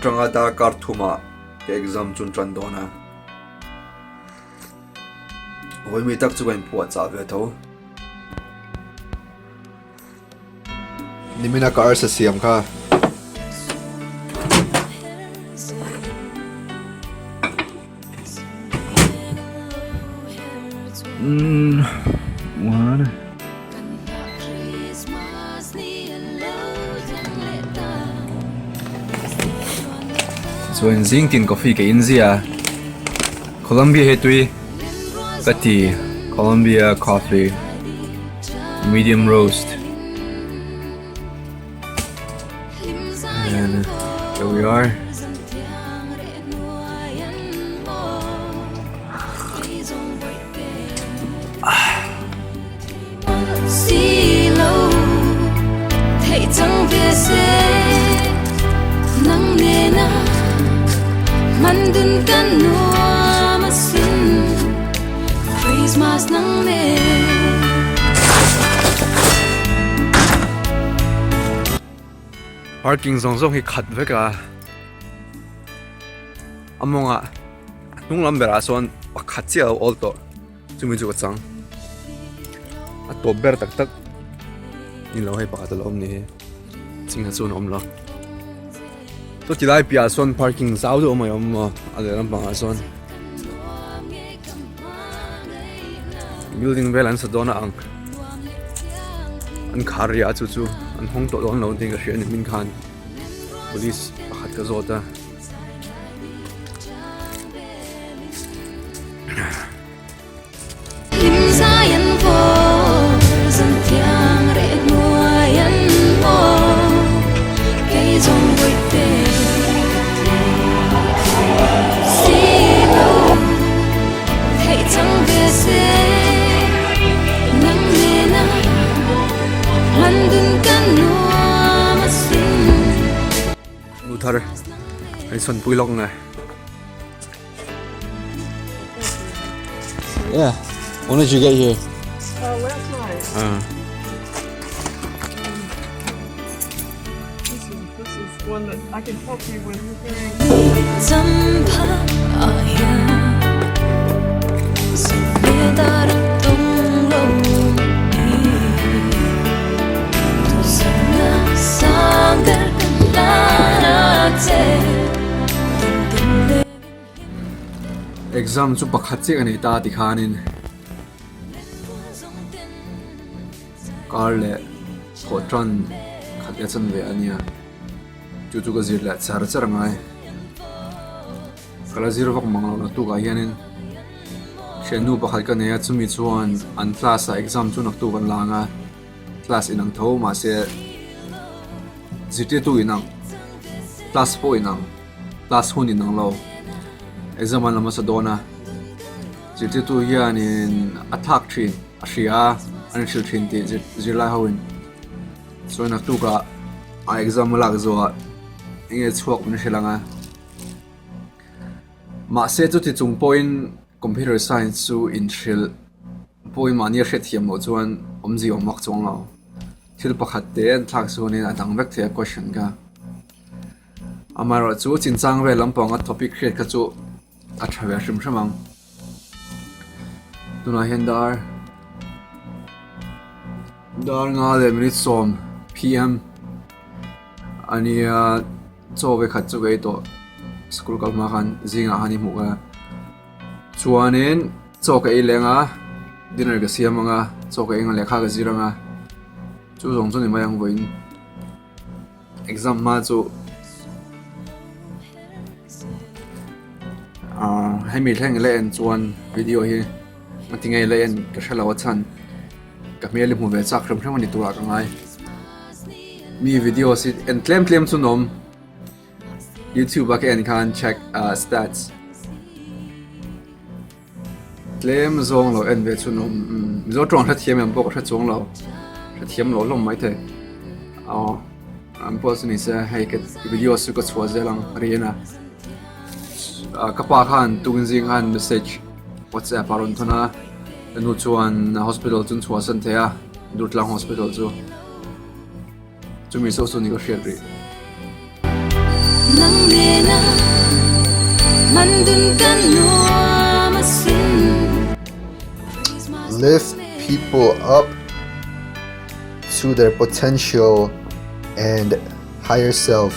atanga darkar thumah ka exam chu an tan dawn a. Vawimi tak chu ka inphuahchah ve tho. Nimina ka arsa siam kha. Umm one. Chuan zing tin coffee ka in zia Columbia hi tui ka ti Columbia coffee medium roast and here we are. Parking zawng zawng hi khat vek a a mawngah hnung lam berah sawn pakhat chiah a lo awl tawh. Chumi chu ka chang. A tawp ber tak tak ni lo hei pakhat a lo awm ni hi. Chingha chuan a awm lo. Chu ti lai piahah sawn parking zau deuh mai a awm a, a lehlam pangah sawn building vel an sa dawn a ang. An khar riah a chu chu an hawng tawh dawn lo tiin ka hria a ni hmin khan police pakhat ka zawt a. Thar an sawn pui lawk nge. Yeah, when did you get here? Last night. This is this is one that I can help you with repairing. Exam chu pakhat chiah ka nei ta tikhanin kar leh thawh tan khat leh chan ve a nia chu chu ka zir leh char char a ngai ka la zir vak mang lo naktuk ah hianin thiannu pakhat ka nei a chumi chuan an class ah exam chu naktuk an la ang a class inang tho mahse zirtirtu inang class pawh inang. Class hun inang lo exam an la hmasa dawn a zirtirtu hianin a thlak thin a hria a an inhrilh thin tih zirlai ho in chuan naktukah a exam a lak zawhah eng nge chhuak min hrilh ang a mahse chuti chung pawhin computer science chu inhrilh pawhin mahni a hriatthiam loh chuan awmzia awm vak chuang lo thil pakhat te an thlak chuanin a dang vek thei a question kha. Amaherawhchu chinchang vel lampanga topic hriat kha chu a tha ve hrim hrim ang. Tunah hian dar dar nga leh minute sawm pm a nia chaw ve khat chu ka ei tawh school kal hma khan zingah khan i hmuh kha chuanin chaw ka ei leng a dinner ka siam ang a chaw ka ei ang a lehkha ka zir ang a chu zawng chu ni mai ang vawiin. Exam hma chu ahh hemi thleng leh en chuan video hi a ti ngei leh en ka hre lo a chhan ka hmel hi hmu ve chak hrim hrim a ni turah ka ngai mi video hi en tlem tlem chu an awm youtube a ka en khan check ah stats tlem zawng lo en ve chu an awm mizo tawng hrethiam em pawh ka hre chuang lo hrethiam lo hlawm maithei aw an pawh chu ni se hei ka video chu ka chhuah zel ang rian a ka pa khan tun zing khan message whatsapp a rawn thawn a ka nu chuan hospital chu an chhuahsan thei a Durtlang hospital chu chumi saw chu ni ka hriat rih. Lift people up to their potential and higher self.